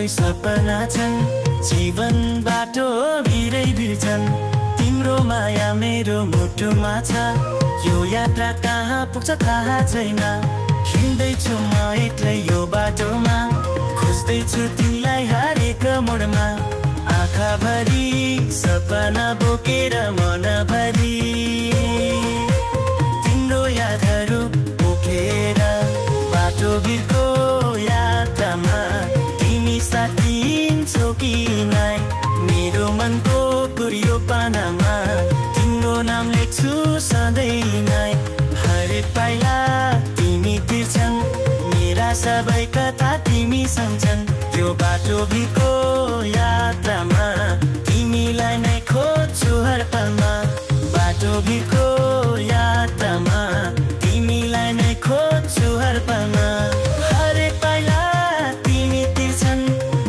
सबै सपना छन् जीवन बाटो भिरै भिर्छन् तिम्रो माया मेरो मुटुमा छ यो यात्रा कहाँ पुग्छ थाहा छैन हिँड्दैछु म एक्लै यो बाटोमा खोज्दैछु तिमीलाई हरेक मोडमा आँखाभरि सपना बोकेर मनभरि तिम्रो यादहरू बोकेर बाटो भिरको यात्रामा तिमी साथ दिन्छौ कि नै मेरो मनको गुरियो पानामा तिम्रो नाम लेख्छु सधैँ नै हरेक पाइला तिमी तिर्छन् मेरा सबै कथा तिमी सम्झन् त्यो बाटो भिरको यात्रामा तिमीलाई नै खोज्छु हर पलमा बाटो भिरको यात्रामा तिमीलाई नै खोज्छु हर पलमा हरेक पाइला तिमी तिर्छन्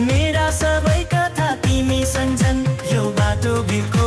मेरा सबै कथा तिमी सम्झन् यो बाटो भिरको